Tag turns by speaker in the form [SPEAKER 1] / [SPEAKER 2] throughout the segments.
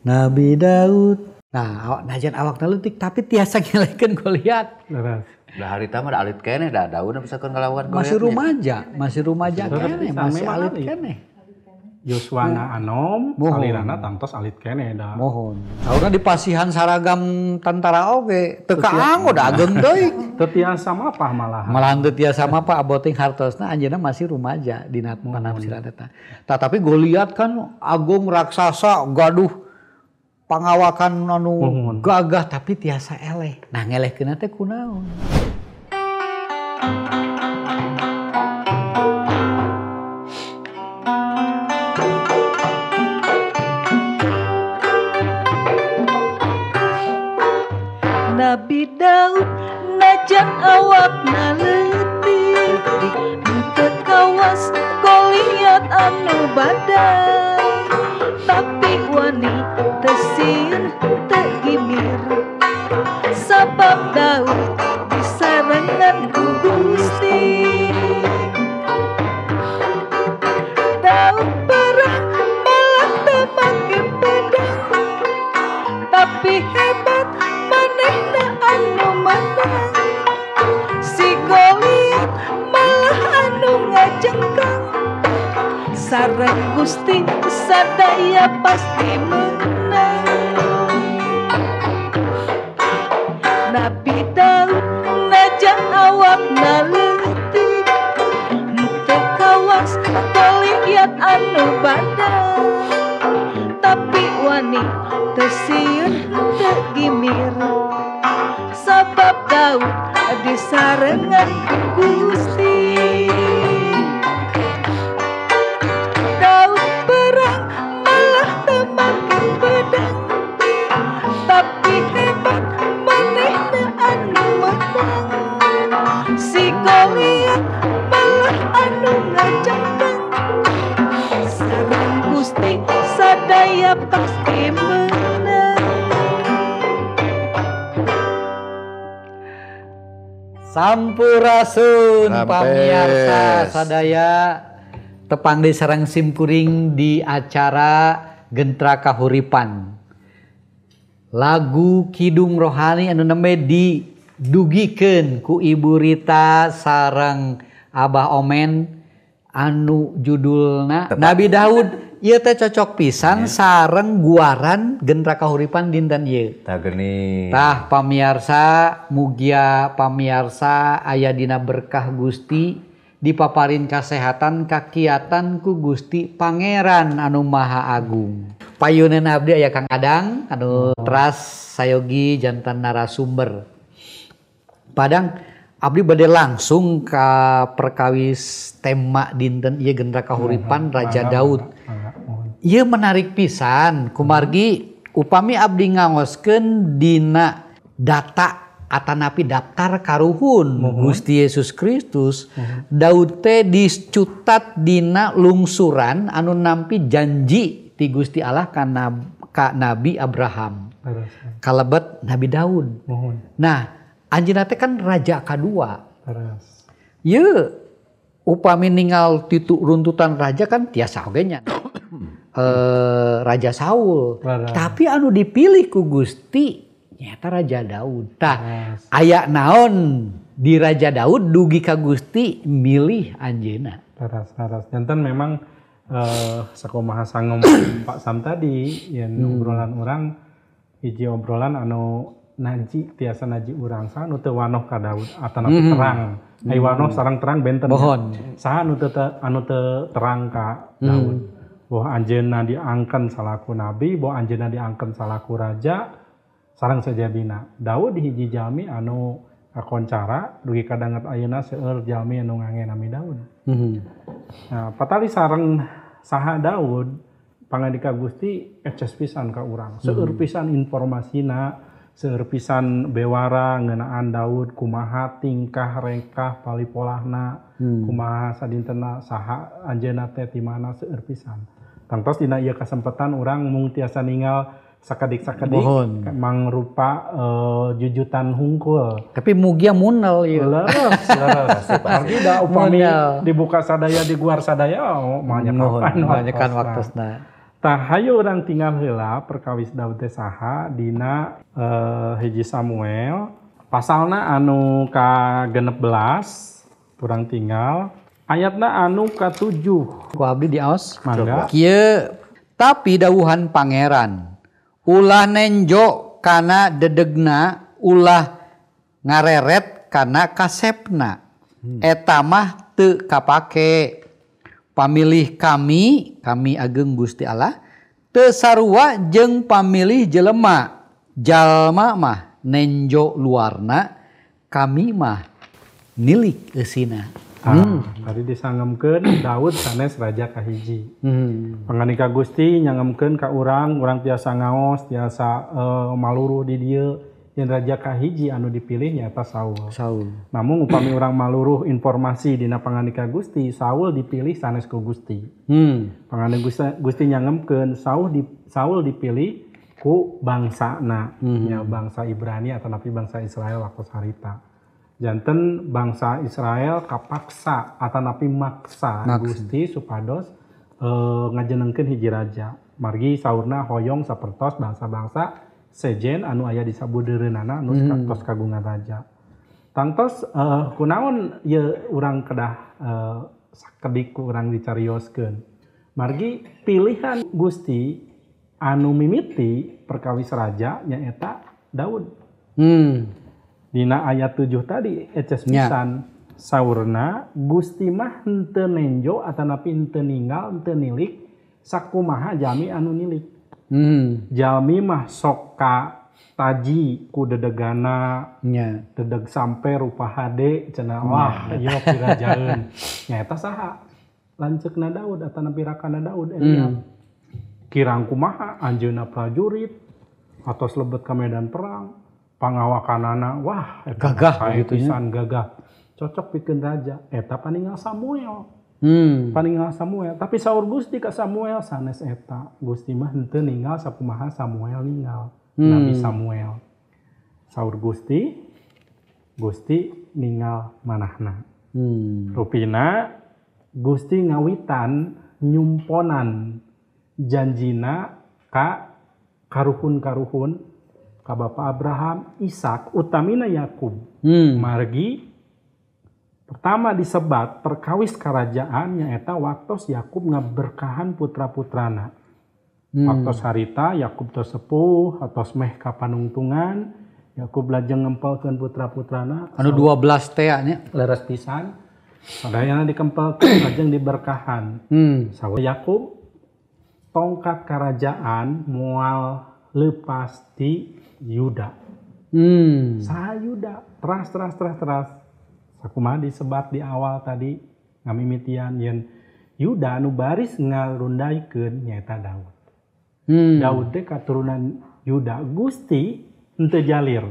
[SPEAKER 1] Nabi Daud. Nah, najan awakna leutik tapi tiasa ngelehkeun Goliat.
[SPEAKER 2] Da harita mah da alit keneh da Daud bisa keun ngalawan
[SPEAKER 1] Goliat. Masih rumaja keneh, masih alit keneh.
[SPEAKER 3] Yoswana anom, salirana tangtos alit keneh da.
[SPEAKER 1] Mohon. Saurna dipasihan saragam tantara oge, teu kaanggo da ageng teuing.
[SPEAKER 3] Teu tiasa mapah malahan.
[SPEAKER 1] Malahan teu tiasa mapah aboting hartosna anjeunna masih rumaja dina panafsiran eta. Tah tapi Goliat kan agung raksasa gaduh pangawakan anu gagah tapi tiasa eleh. Nah ngelehkeunna teh kunaon?
[SPEAKER 4] Nabi Daud najan awakna leutik teu kawas Goliat anu badai tapi wani teu sieun teu gimir sabab Daud disarengan ku Gusti. Daud perang malah teu make pedang tapi hebat manehna anu menang. Si Goliat malah anu ngajengkang sareng Gusti sadaya pasti menang. Nabi Daud najan awakna leutik teu kawas Goliat anu badai tapi wani teu sieun teu gimir sabab Daud disarengan ku Gusti. Daud perang malah teu make pedang tapi hebat manehna anu menang. Si Goliat malah anu ngajengkang sareng Gusti sadaya pasti menang.
[SPEAKER 1] Sampurasun pamiarsa sadaya tepang di sareng simkuring di acara Gentra Kahuripan. Lagu Kidung Rohani anu nembe didugikeun ku Ibu Rita sareng Abah Omen anu judulna Nabi Daud. Ieu teh cocok pisan sareng guaran Gentra Kahuripan dinten ieu.
[SPEAKER 2] Tah geuning.
[SPEAKER 1] Tah pamiarsa mugia pamiarsa aya dina berkah Gusti dipaparin kasehatan kakiatan ku Gusti Pangeran anu Maha Agung. Payuneun abdi aya Kang Adang anu teras sayogi jantan narasumber. Padang abdi bade langsung ka perkawis tema dinten ieu Gentra Kahuripan Raja Daud. Ieu menarik pisan kumargi upami abdi ngangoskeun dina data atanapi daftar karuhun Gusti Yesus Kristus, Daud teh dicutat dina lungsuran anu nampi janji ti Gusti Allah ka Nabi Abraham. Kalebet Nabi Daud. Nah, anjeunna teh kan raja kadua. Ieu upami ningal titu runtutan raja kan tiasa oge nya. Raja Saul. Tapi anu dipilih ku Gusti nyata Raja Daud. Tah aya naon di Raja Daud dugi ka Gusti milih anjeunna.
[SPEAKER 3] Leres. Janten memang sakumaha sangem Pak Sam tadi yen obrolan urang hiji obrolan anu naji tiasa naji urang saha nu teu wanoh ka Daud atanapi terang. Ai wanoh sareng terang benten. Saha nu teu terang ka Daud. Boh anjeunna diangken salaku nabi, boh anjeunna diangken salaku raja sareng sejabina. Daud hiji jalmi anu kakoncara dugi kadanget ayeuna seueur jalmi anu ngange nami Daud. Nah, patali sareng saha Daud pangandika Gusti eces pisan ka urang. Seueur pisan informasina, seueur pisan bewara ngeunaan Daud kumaha tingkah rengkah palipolahna, kumaha sadintena saha anjeunna teh di mana seueur pisan. Tangtos dina ieu kasempatan urang mung tiasa ningal sakedik-sakedik mangrupa jujutan hungkul.
[SPEAKER 1] Tapi mugia munel ieu.
[SPEAKER 3] Leres. Arti da upami dibuka sadaya diguar sadaya oh, manyakan waktosna. Tah hayu urang tinggal heula perkawis Daud teh saha dina hiji Samuel pasalna anu ka-16 urang tinggal ayatna anu ka-7.
[SPEAKER 1] Ku abdi diaos.
[SPEAKER 3] Mangga.
[SPEAKER 1] Kieu tapi dawuhan pangeran ulah nenjo kana dedegna ulah ngareret kana kasepna. Eta mah teu kapake. Pamilih kami, kami ageng Gusti Allah, teu sarua jeung pamilih jelema. Jalma mah nenjo luarna, kami mah nilik eusina.
[SPEAKER 3] Tadi disangemkeun Daud sanes raja kahiji. Panganika Gusti nyangemkeun ka urang, urang tiasa ngaos, tiasa maluruh di dieu. Yang raja kahiji anu dipilih nyaeta Saul. Namun upami urang maluruh informasi dina panganika Gusti, Saul dipilih sanes ku Gusti. Panganika Gusti nyangemkeun Saul dipilih ku bangsana, nya bangsa Ibrani atau napi bangsa Israel waktu harita. Janten bangsa Israel kapaksa atau napi maksa Gusti supados ngajenengkeun hiji raja. Margi saurna hoyong sapertos bangsa-bangsa sejen anu aya di sabudeureunana anu tos kagungan raja. Tangtos kunaon ieu urang kedah sakedik ku urang dicarioskeun. Margi pilihan Gusti anu mimiti perkawis raja nyaeta Daud. Dina ayat 7 tadi eces pisan saurna Gusti mah henteu nenjo atanapi henteu ninggal henteu nilik sakumaha jami anu nilik. Jalmi mah sok ka taji ku dedegana, dedeg sampe rupa hade cenah wah ieu pirajaeun. Nyaeta saha? Lanceukna Daud atanapi rakana Daud Eliab. Kirang kumaha anjeunna prajurit atos lebet ka medan perang, pangawakanana wah eta
[SPEAKER 1] gagah gitu
[SPEAKER 3] pisan gagah. Cocok pikeun raja. Eta paningal Samuel. Paningal Samuel, tapi saur Gusti ka Samuel sanes eta. Gusti mah henteu ninggal sakumaha Samuel ninggal. Nabi Samuel. Saur Gusti, Gusti ninggal manahna. Rupina Gusti ngawitan nyumponan janjina ka karuhun-karuhun ka Bapa Abraham, Ishak, utamina Yakub. Margi pertama disebat perkawis kerajaan nyaeta waktos Yakub ngaberkahan putra-putrana. Waktos harita Yakub tos sepuh atos meh ka panungtungan, Yakub lajeng ngempelkeun putra-putrana
[SPEAKER 1] anu 12 teh nya
[SPEAKER 3] leres pisan. Sadayana dikempelkeun lajeng diberkahan. Saur Yakub tongkat kerajaan moal lepas ti Yuda. Saha Yuda teras. Sakumaha disebat di awal tadi ngamimitian yen Yuda anu baris ngarundaikeun nyaeta Daud. Daud teh katurunan Yuda. Gusti henteu jalir.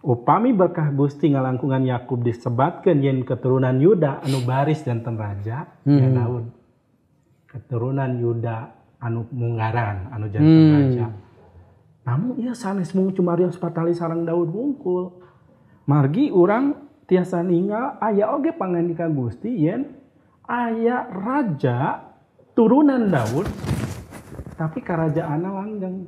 [SPEAKER 3] Upami berkah Gusti ngalangkungan Yakub disebatkeun yen keturunan Yuda anu baris janten raja ya Daud. Keturunan Yuda anu munggaran anu janten raja. Namun ieu sanes mung cumarios patali sareng Daud wungkul. Margi urang tiasa ninggal aya oge pangandika Gusti yen aya raja turunan Daud tapi karajaanna langgeng.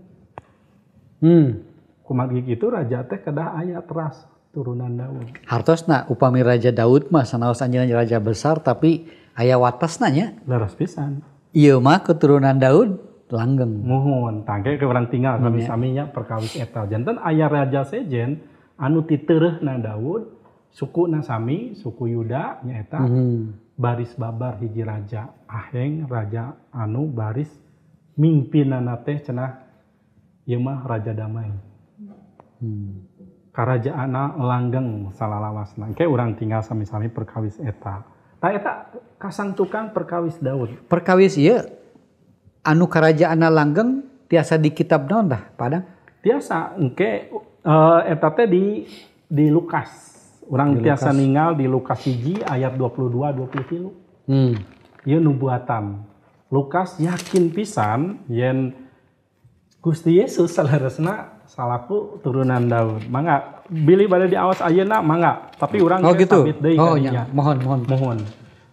[SPEAKER 3] Kumargi kitu raja teh kedah aya teras turunan Daud.
[SPEAKER 1] Hartosna upami Raja Daud mah sanaos anjeunna raja besar tapi aya watesna nya.
[SPEAKER 3] Leres pisan.
[SPEAKER 1] Ieu mah keturunan Daud langgeng.
[SPEAKER 3] Muhun tangke ke urang tinggal sami-sami nya perkawis eta. Janten aya raja sejen anu titereuhna Daud suku nasami, suku Yuda nyaeta baris babar hiji raja aheng raja anu baris mimpinana teh cenah ieu mah raja damai. Karajaanna langgeng salalawasna. Engke urang tinggal sami-sami perkawis eta. Tah eta kasang tukang perkawis Daud.
[SPEAKER 1] Perkawis ieu anu karajaanna langgeng tiasa di kitab naon tah Padang?
[SPEAKER 3] Tiasa engke eta teh di Lukas. Urang tiasa ninggal di Lukas 1 ayat 22 23. Ieu nubuatan. Lukas yakin pisan yen Gusti Yesus saleresna salaku turunan Daud. Mangga bilih bade diawas ayeuna mangga, tapi urang
[SPEAKER 1] oh, gitu.
[SPEAKER 3] Sabit deui
[SPEAKER 1] oh,
[SPEAKER 3] kadinya.
[SPEAKER 1] Mohon.
[SPEAKER 3] Mohon.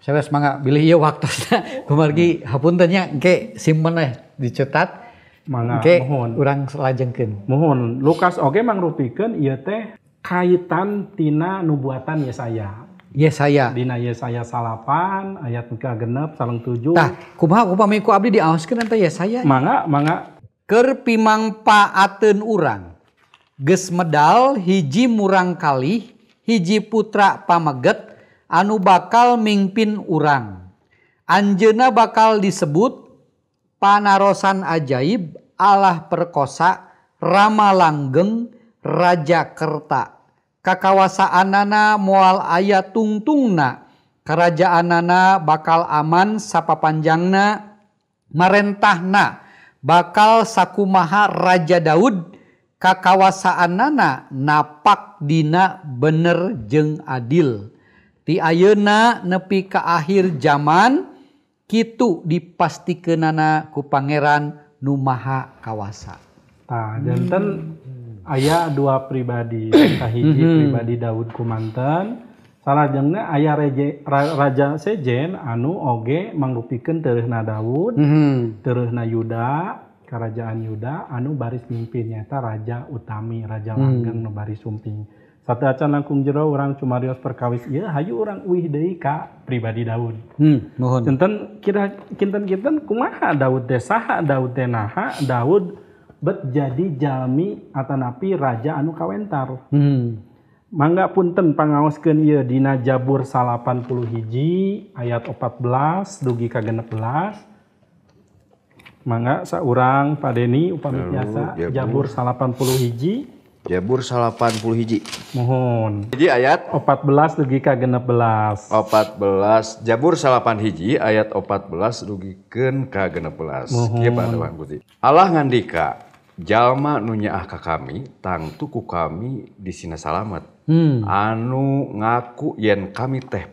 [SPEAKER 1] Sanes mangga bilih ieu waktosna kumargi hapunten nya engke simpen we. Dicetat.
[SPEAKER 3] Mangga
[SPEAKER 1] Oke,
[SPEAKER 3] mohon.
[SPEAKER 1] Urang lajengkeun.
[SPEAKER 3] Mohon Lukas oge mangrupikeun ieu teh kaitan tina nubuatan Yesaya.
[SPEAKER 1] Yesaya.
[SPEAKER 3] Dina Yesaya 9 ayat ka-6 sareng 7.
[SPEAKER 1] Tah, kumaha upami ku abdi diaoskeun eta Yesaya?
[SPEAKER 3] Mangga, mangga.
[SPEAKER 1] Keur pimangpaateun urang. Geus medal hiji murang kalih, hiji putra pameget anu bakal mingpin urang. Anjeunna bakal disebut Panarosan Ajaib, Allah Perkosa, Rama Langgeng, Raja Kerta. Kakawasaanana moal aya tungtungna, karajaanana bakal aman sapapanjangna, marentahna bakal sakumaha Raja Daud, kakawasaanana napak dina bener jeung adil. Ti ayeuna nepi ka akhir zaman kitu dipastikeunana ku Pangeran nu Maha Kawasa.
[SPEAKER 3] Tah, janten aya dua pribadi, kahiji pribadi Daud kumanten, salajengna aya raja sejen anu oge mangrupikeun tereuhna Daud, tereuhna Yuda, kerajaan Yuda anu baris mimpin nyaeta Raja Utami, Raja Langgeng nu baris sumping. Sateuacan langkung jero urang cumarios perkawis ieu hayu urang uih deui ka pribadi Daud.
[SPEAKER 1] Nuhun.
[SPEAKER 3] Janten kira kinten-kinten kumaha Daud teh saha Daud teh naha Daud bet jadi jalmi atanapi raja anu kawentar. Mangga punten pangaoskeun ieu dina Jabur 81 ayat 14 dugi ka 16. Mangga saurang Pak Deni upami biasa Jabur 81.
[SPEAKER 2] Jabur 81.
[SPEAKER 3] Mohon.
[SPEAKER 2] Hiji ayat
[SPEAKER 3] 14 dugi ka 16.
[SPEAKER 2] 14 Jabur 81 ayat 14 dugikeun ka 16. Kieu Pak Gusti. Allah ngandika, jalma nu nyaah ka kami tangtu ku kami disina salamet. Anu ngaku yen kami teh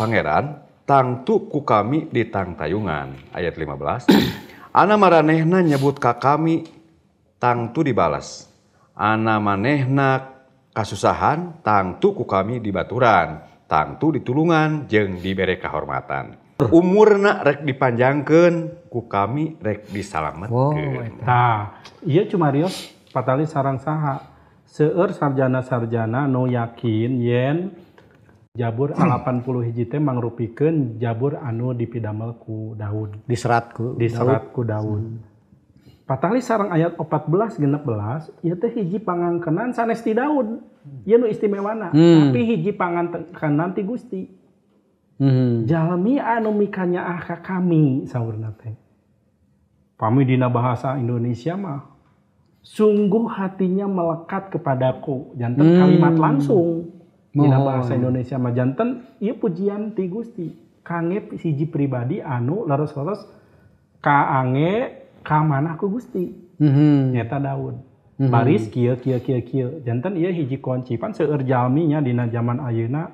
[SPEAKER 2] pangeran tangtu ku kami ditangtayungan. Ayat 15. Ana maranehna nyebut ka kami tangtu dibalas. Ana manehna kasusahan tangtu ku kami dibaturan, tangtu ditulungan jeung dibere kahormatan. Umurna rek dipanjangkeun ku kami rek disalametkeun.
[SPEAKER 3] Tah, ieu cumarios patali sareng saha. Seueur sarjana-sarjana nu yakin yen Jabur 81 teh mangrupikeun Jabur anu dipidamel ku Daud.
[SPEAKER 1] Diserat ku
[SPEAKER 3] Diserat ku Daud. Patali sareng ayat 14 16 ieu teh hiji pangangkenan sanes ti Daud. Ieu nu istimewana, tapi hiji pangangkenan ti Gusti. Jalmi anu mikanyaah ka kami saurna teh. Pami dina bahasa Indonesia mah sungguh hatinya melekat kepadaku. Janten kalimat langsung. Dina bahasa Indonesia mah janten ieu pujian ti Gusti. Kange hiji pribadi anu leres-leres kaange kamanah ku Gusti. Nyata Daud. Baris kieu kieu kieu kieu. Janten ieu hiji kunci pan seueur jalmi nya dina zaman ayeuna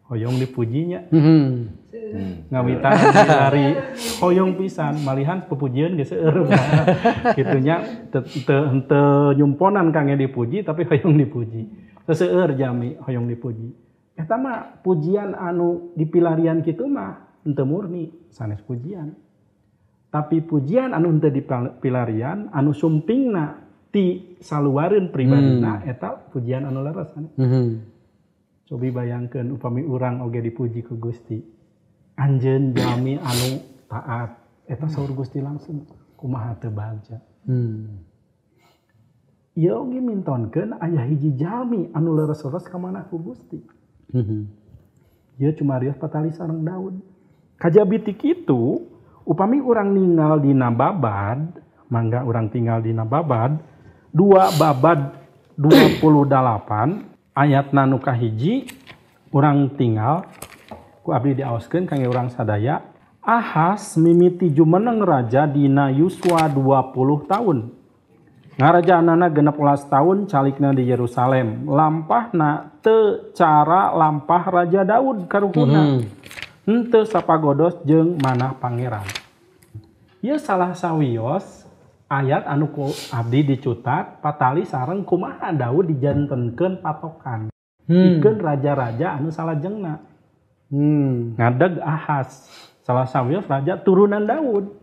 [SPEAKER 3] hoyong dipujinya. Ngawitan dari hoyong pisan malihan pepujian geus seueur. Kitu nya teu nyumponan kangge dipuji tapi hoyong dipuji. Seueur jalmi hoyong dipuji. Eta mah pujian anu dipilarian kitu mah henteu murni sanes pujian. Tapi pujian anu henteu dipilarian anu sumpingna ti saluareun pribadina eta pujian anu leres. Cobi bayangkeun upami urang oge dipuji ku Gusti. Anjeun jalmi anu taat eta saur Gusti langsung kumaha teu bagja. Ieu oge mintonkeun aya hiji jalmi anu leres-leres ka mana ku Gusti. Ieu cumarios patali sareng Daud. Kajabi ti kitu upami urang ningal dina babad, mangga urang tinggal dina babad, 2 babad 28 ayat nu kahiji urang tinggal ku abdi diaoskeun kangge urang sadaya. Ahas mimiti jumeneng raja dina yuswa 20 tahun. Ngarajaanana 16 tahun calikna di Yerusalem. Lampahna teu cara lampah Raja Daud karuhuna. Henteu sapagodos jeung manah pangeran. Ieu salah sawios ayat anu ku abdi dicutat patali sareng kumaha Daud dijantenkeun patokan. Pikeun raja-raja anu salajengna. Ngadeg Ahas salah sawios raja turunan Daud.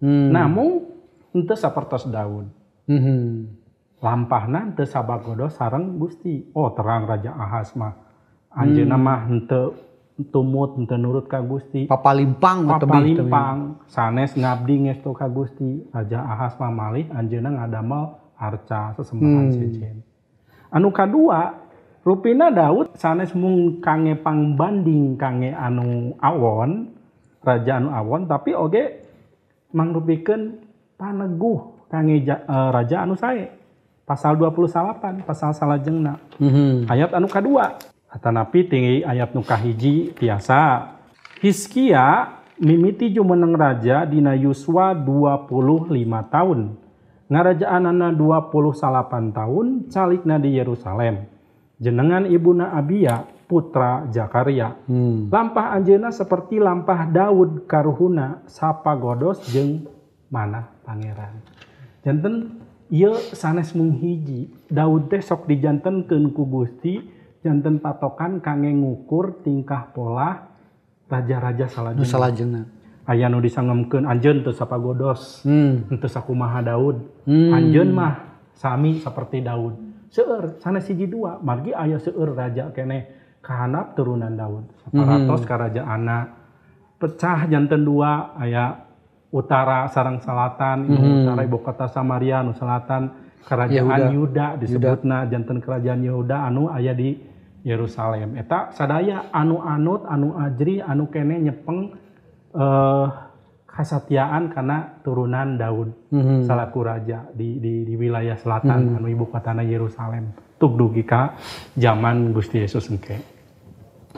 [SPEAKER 3] Namun henteu sapertos Daud. Lampahna teu sabagodo sareng Gusti. Oh terang Raja Ahaz mah. Anjeunna mah henteu tumut henteu nurut ka Gusti.
[SPEAKER 1] Papalimpang
[SPEAKER 3] papalimpang sanes ngabdi ngestu ka Gusti. Raja Ahaz mah malih anjeunna ngadamel arca sesembahan sejen. Anu kadua rupina Daud sanes mung kange pangbanding kange anu awon, raja anu awon tapi oge mangrupikeun paneguh kange raja anu sae. Pasal 28, pasal salajengna. Ayat anu kadua. Atanapi tinggi ayat nu kahiji tiasa. Hizkia mimiti jumeneng raja dina yuswa 25 tahun. Ngarajaanana 28 tahun calikna di Yerusalem. Jenengan ibuna Abia putra Zakaria. Lampah anjeunna seperti lampah Daud karuhuna sapagodos jeung manah pangeran. Janten ieu sanes mung hiji, Daud teh sok dijantenkeun ku Gusti janten patokan kangge ngukur tingkah pola raja-raja salajengna. Aya nu disangemkeun anjeun teu sapagodos, henteu sakumaha Daud. Anjeun mah sami seperti Daud. Seueur sanes hiji dua, margi aya seueur raja keneh kahanap turunan Daud. Saparatos karajaanna pecah janten dua, aya utara sareng selatan, utara ibu kota Samaria, nu selatan kerajaan Yuda disebutna janten kerajaan Yehuda anu aya di Yerusalem. Eta sadaya anu anut, anu ajri, anu kene nyepeng kasatiaan karena turunan Daud salaku raja di wilayah selatan anu ibu kotana Yerusalem. Tuk dugi ka zaman Gusti Yesus engke.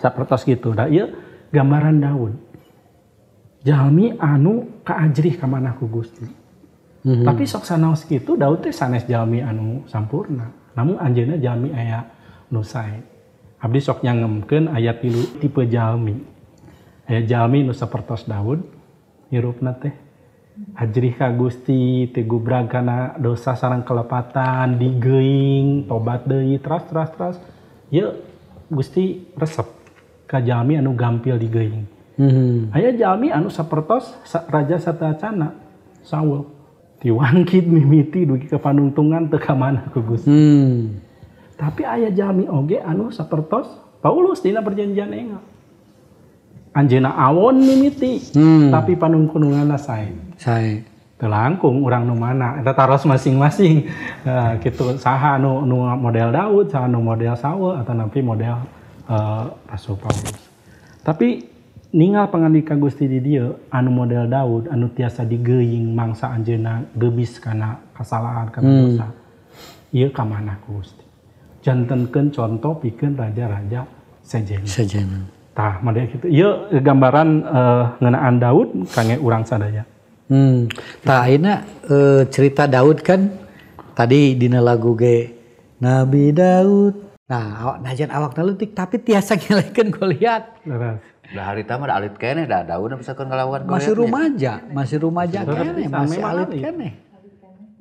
[SPEAKER 3] Sapertos kitu. Da ieu gambaran Daud. Jalmi anu kaajrih ka manah ku Gusti. Tapi sok sanaos kitu Daud teh sanes jalmi anu sampurna. Namun anjeunna jalmi aya nu sae. Abdi sok nyangemkeun aya tilu tipe jalmi. Aya jalmi nu sapertos Daud hirupna teh ajrih ka Gusti, teu gubrag kana dosa sareng kelepatan, digeuing, tobat deui, teras. Ieu Gusti resep ka jalmi anu gampil digeuing. Aya jalmi anu sapertos raja satacana Saul tiwangkit mimiti dugi ka panungtungan teu ka mana ku Gusti. Tapi aya jalmi oge anu sapertos Paulus dina perjanjian enggal. Anjeunna awon mimiti tapi panungtunganna sae.
[SPEAKER 1] Sae.
[SPEAKER 3] Teu langkung urang nu mana eta taros masing-masing. Nah, kitu saha nu model Daud, saha nu model Saul atau nampi model Rasul Paulus. Tapi ningal pangandika Gusti di dieu anu model Daud anu tiasa digeuing mangsa anjeunna gebis kana kasalahan kana dosa. Ieu ka mana ku Gusti. Jantenkeun contoh pikeun raja-raja sejenna.
[SPEAKER 1] Sejenna.
[SPEAKER 3] Tah model kitu. Ieu gambaran ngeunaan Daud kangge urang sadaya.
[SPEAKER 1] Tah ayeuna cerita Daud kan tadi dina lagu ge Nabi Daud. Nah, najan awakna leutik tapi tiasa ngelekeun Goliat.
[SPEAKER 5] Lah harita mah alit keneh da Daud bisa keun ngalawan Goliat.
[SPEAKER 1] Masih rumaja keneh, masih alit keneh.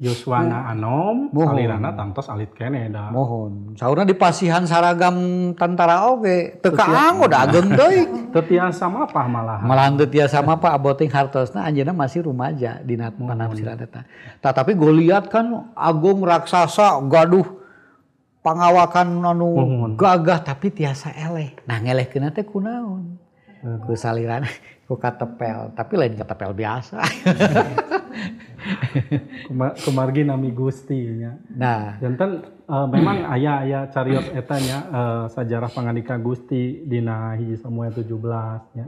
[SPEAKER 3] Yoswana anom, salirana tangtos alit keneh da.
[SPEAKER 1] Mohon. Saurna dipasihan saragam tantara oge, teu kaanggo da ageng teuing.
[SPEAKER 3] Teu tiasa mapah malahan.
[SPEAKER 1] Malahan teu tiasa mapah aboting hartosna anjeunna masih rumaja dina panafsiran eta. Tah tapi Goliat kan agung raksasa gaduh pangawakan anu gagah tapi tiasa eleh. Nah ngelehkeunna teh kunaon? Ku salirana ku katepel, tapi lain katepel biasa.
[SPEAKER 3] Kumargi nami Gusti nya.
[SPEAKER 1] Nah,
[SPEAKER 3] janten memang aya carios eta nya sajarah pangandika Gusti dina 1 Samuel 17 nya.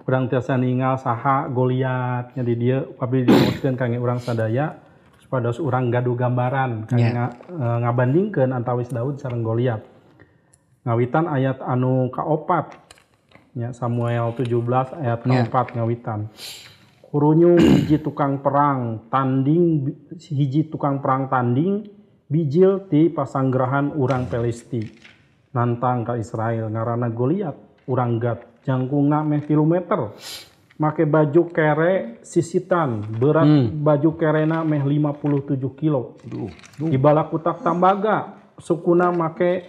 [SPEAKER 3] Urang tiasa ningal saha Goliat nya di dieu pabili dimaksudkeun kangge urang sadaya supados urang gaduh gambaran kangge ngabandingkeun antawis Daud sareng Goliat. Ngawitan ayat anu kaopat nya Samuel 17 ayat kaopat ngawitan. Kurunyung hiji tukang perang tanding bijil ti pasanggrahan urang Pelisti nantang ka Israel ngaranna Goliat urang Gat jangkungna meh 3 meter make baju kere sisitan berat baju kerena meh 57 kilo. Dibala kutak tambaga sukuna make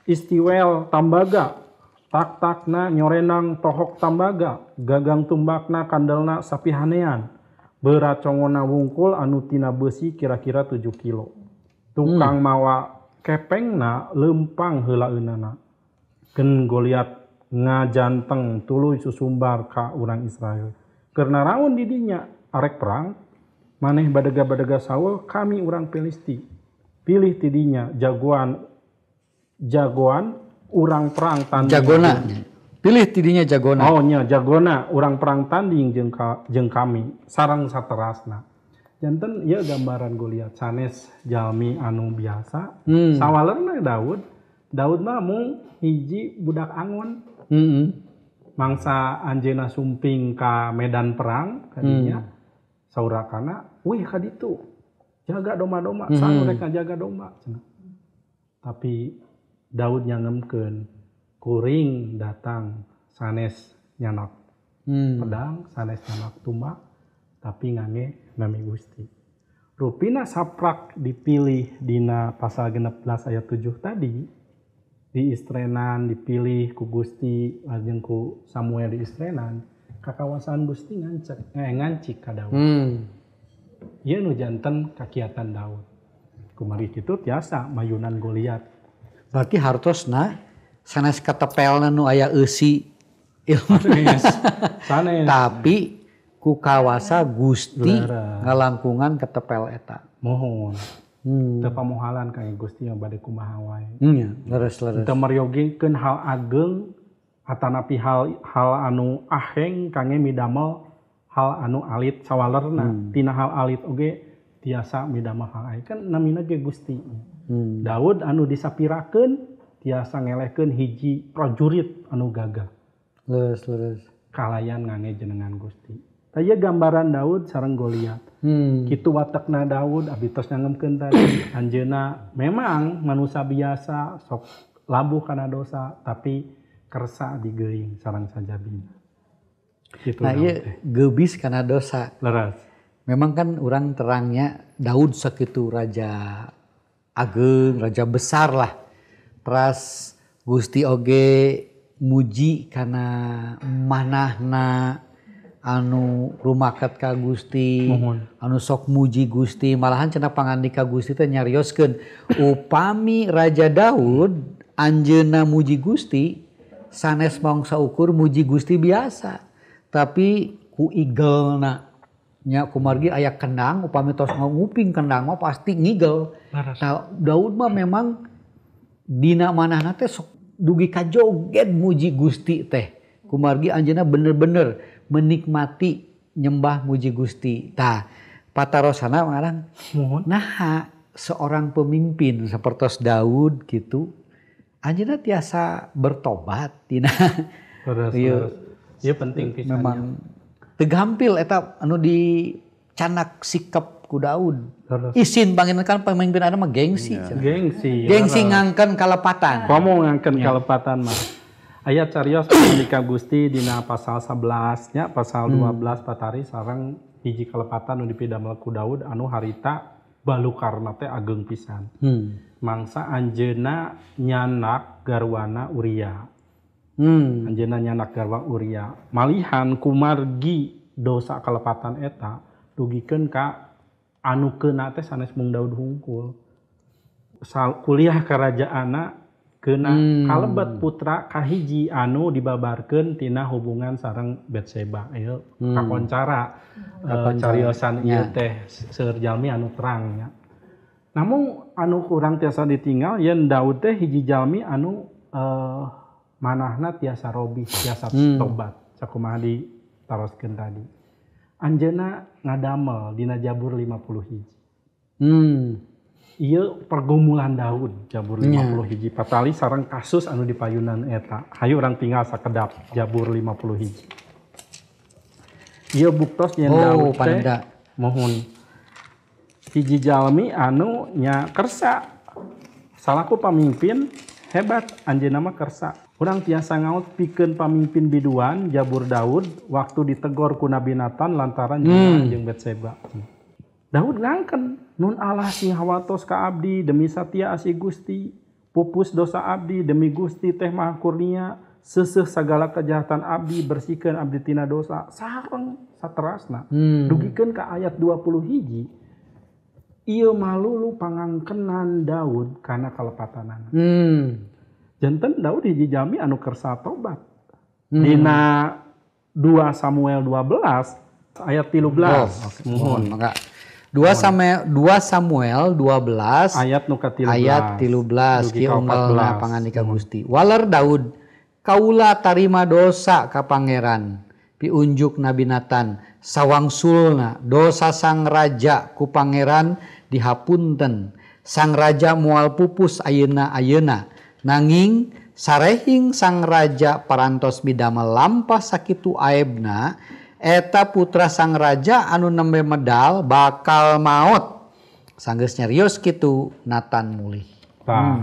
[SPEAKER 3] istiwel tambaga tak-takna nyorenang tohok tambaga, gagang tumbakna kandelna sapihanean, Berat congona wungkul anu tina besi kira-kira 7 kilo. Tukang mawa kepengna lempang heulaeunana. Gen Goliat ngajanteng tuluy susumbar ka urang Israel. Keur naraon di dinya arek perang, maneh badega-badega Saul, kami urang Filisti. Pilih ti dinya jagoan urang perang tanding.
[SPEAKER 1] Jagona. Pilih ti dinya jagona.
[SPEAKER 3] Oh nya jagona urang perang tanding jeung kami sareng saterasna. Janten ieu gambaran Goliat sanes jalmi anu biasa. Sawalerna Daud mah mung hiji budak angon. Mangsa anjeunna sumping ka medan perang kadinya. Saurakana, wih kaditu. Jaga domba-domba, sang rek ngajaga domba cenah. Tapi Daud nyangemkeun kuring datang sanes nyanak pedang, sanes nyanak tumbak, tapi ngange nami Gusti. Rupina saprak dipilih dina pasal 16 ayat 7 tadi, diistrenan dipilih ku Gusti lajeng ku Samuel diistrenan, kakawasan Gusti ngancik ka Daud. Ieu nu janten kakiatan Daud. Kumari kitu tiasa mayunan Goliat.
[SPEAKER 1] Berarti hartosna sanes katepelna nu aya eusi ilmu.
[SPEAKER 3] Sanes.
[SPEAKER 1] Tapi ku kawasa Gusti ngalangkungan ketepel eta.
[SPEAKER 3] Mohon. Teu pamohalan ka Gusti yang bade kumaha wae.
[SPEAKER 1] Nya, leres-leres.
[SPEAKER 3] Teu meryogikeun hal ageng atanapi hal anu aheng kangge midamel hal anu alit sawalerna. Tina hal alit oge tiasa midamel hal aheng kan namina ge Gusti. Daud anu disapirakeun tiasa ngelehkeun hiji prajurit anu gagah.
[SPEAKER 1] Leres-leres.
[SPEAKER 3] Kalayan ngange jenengan Gusti. Tah ieu gambaran Daud sareng Goliat. Kitu watekna Daud abdi tos nyangemkeun tadi. Anjeunna memang manusia biasa sok labuh kana dosa tapi kersa digeuing sareng sajabina. Kitu.
[SPEAKER 1] Nah ieu geubis kana dosa.
[SPEAKER 3] Leres.
[SPEAKER 1] Memang kan urang terangnya Daud sakitu raja ageng, raja besar lah. Teras Gusti oge muji kana manahna anu rumaket ka Gusti, anu sok muji Gusti, malahan cenah pangandika Gusti teh nyarioskeun upami Raja Daud anjeunna muji Gusti sanes mangsa ukur muji Gusti biasa, tapi ku igelna nya kumargi aya kendang upami tos nguping kendang mah pasti ngigel. Nah, Daud mah memang dina manahna teh sok dugi ka joget muji Gusti teh. Kumargi anjeunna bener-bener menikmati nyembah muji Gusti. Tah, patarosana ngarang naha seorang pemimpin sapertos Daud gitu anjeunna tiasa bertobat tina.
[SPEAKER 3] Terus. Ieu penting pisan.
[SPEAKER 1] Memang teu gampil eta anu dicanak sikap ku Daud. Isin panginten kan pemimpin anu mah gengsi.
[SPEAKER 3] Gengsi.
[SPEAKER 1] Gengsi ngangkeun kalepatan.
[SPEAKER 3] Komo ngangkeun kalepatan mah. Ayat carios pangandika Gusti dina pasal 11 nya pasal 12 patari sareng hiji kalepatan nu dipidamel ku Daud anu harita balukarna teh ageng pisan. Mangsa anjeunna nyanak garwana Uria. Anjeunna nyanak garwa Uria. Malihan kumargi dosa kalepatan eta dugikeun ka anu keuna teh sanes mung Daud hungkul. Kuliah karajaanna keuna kalebet putra kahiji anu dibabarkeun tina hubungan sareng Betseba. Ieu kakoncara cariosan ieu teh seueur jalmi anu terang nya. Namun anu kurang tiasa ditinggal yen Daud teh hiji jalmi anu manahna tiasa robih, tiasa tobat. Sakumaha ditaroskeun tadi. Anjeunna ngadamel dina Jabur 50 hiji. Ieu pergumulan Daud Jabur 50 hiji patali sareng kasus anu dipayunan eta. Hayu urang tinggal sakedap Jabur 50 hiji. Ieu buktos yen Daud teh mohon hiji jalmi anu nya kersa salaku pamimpin hebat anjeunna mah kersa. Urang tiasa ngaut pikeun pamimpin biduan Jabur Daud waktu ditegor ku Nabi Nathan lantaran jeung Betseba. Daud ngangken nun Allah sing hawatos ka abdi demi satia asih Gusti, pupus dosa abdi demi Gusti teh maha kurnia, Seuseuh sagala kejahatan abdi, bersihkeun abdi tina dosa sareng saterasna. Dugikeun ka ayat 21. Ieu malulu pangangkenan Daud kana kalepatanana. Janten Daud hiji jami anu kersa tobat. Dina 2 Samuel 12 ayat 13.
[SPEAKER 1] Oh, okay. Mohon maka 2 Samuel 12
[SPEAKER 3] ayat nu ka-13.
[SPEAKER 1] Ayat 13 kieu unggalna pangandika Gusti. Waler Daud kaula tarima dosa ka pangeran piunjuk Nabi Nathan sawangsulna dosa sang raja ku pangeran dihapunten. Sang raja moal pupus ayeuna-ayeuna nanging sarehing sang raja parantos midamel lampah sakitu aebna eta putra sang raja anu nembe medal bakal maot. Sanggeus nyarios kitu Nathan mulih.
[SPEAKER 3] Tah.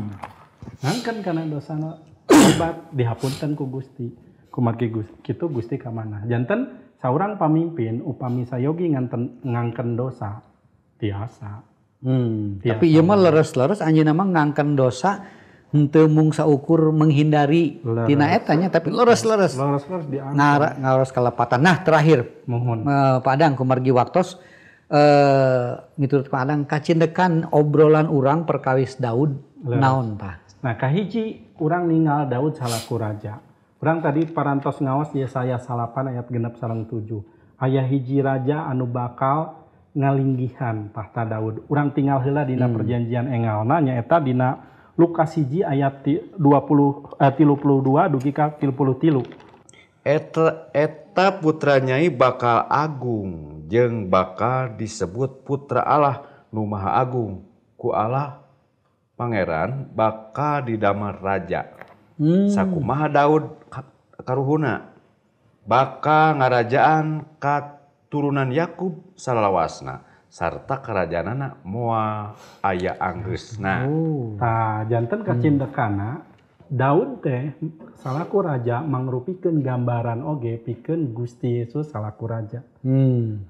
[SPEAKER 3] Ngangkeun kana dosana tobat dihapunten ku Gusti. Kumargi Gusti kitu Gusti ka mana. Janten saurang pamimpin upami sayogi ngangken dosa tiasa.
[SPEAKER 1] Tapi ieu mah leres-leres anjeunna mah ngangken dosa henteu mung saukur menghindari tina eta nya, tapi leres-leres.
[SPEAKER 3] Leres-leres diangkat.
[SPEAKER 1] Ngaros kalepatan. Nah, terakhir
[SPEAKER 3] mohon
[SPEAKER 1] Pak Adang kumargi waktos miturut Pak Adang kacindekan obrolan urang perkawis Daud naon tah?
[SPEAKER 3] Nah, kahiji urang ningal Daud salaku raja. Urang tadi parantos ngaos Yesaya 8 ayat 6 sareng 7. Aya hiji raja anu bakal ngalinggihan tahta Daud. Urang tinggal heula dina perjanjian engalna nyaeta dina Lukas 1 ayat 32 dugi ka 33.
[SPEAKER 2] Eta putra nyai bakal agung jeung bakal disebut putra Allah nu Maha Agung. Ku Allah Pangeran bakal didamel raja. Sakumaha Daud karuhuna bakal ngarajaan katurunan Yakub salalawasna sarta karajaanana moal aya anggeusna.
[SPEAKER 3] Tah janten kacindekana Daud teh salaku raja mangrupikeun gambaran oge pikeun Gusti Yesus salaku raja.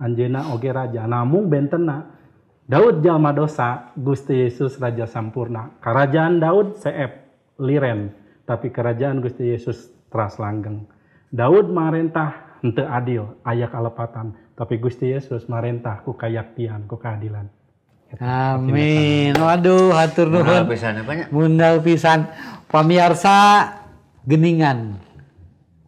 [SPEAKER 3] Anjeunna oge raja namung bentenna Daud jalma dosa, Gusti Yesus raja sampurna. Karajaan Daud seep liren, tapi kerajaan Gusti Yesus teras langgeng. Daud marentah henteu adil, aya kalepatan, tapi Gusti Yesus marentah ku kayaktian, ku keadilan.
[SPEAKER 1] Amin. Waduh, hatur nuhun. Mundal pisan. Pamiarsa geningan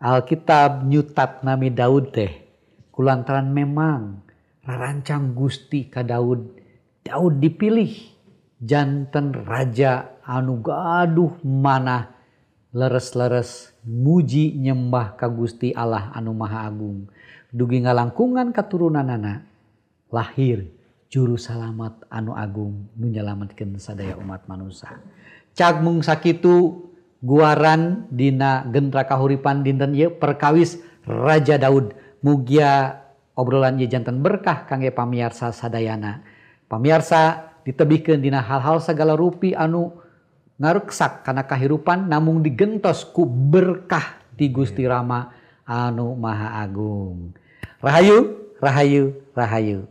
[SPEAKER 1] Alkitab nyutat nami Daud teh kulantaran memang rarancang Gusti ka Daud. Daud dipilih janten raja anu gaduh manah leres-leres muji nyembah ka Gusti Allah anu Maha Agung. Dugi ngalangkungan katurunanana lahir juru salamat anu agung nu nyalametkeun sadaya umat manusia. Cag mung sakitu guaran dina gentra kahuripan dinten ieu perkawis Raja Daud. Mugia obrolan ieu janten berkah kangge pamiarsa sadayana. Pamiarsa ditebihkeun dina hal-hal sagala rupi anu ngaruksak kana kahirupan namung digentos ku berkah ti Gusti Rama anu Maha Agung. Rahayu, rahayu, rahayu.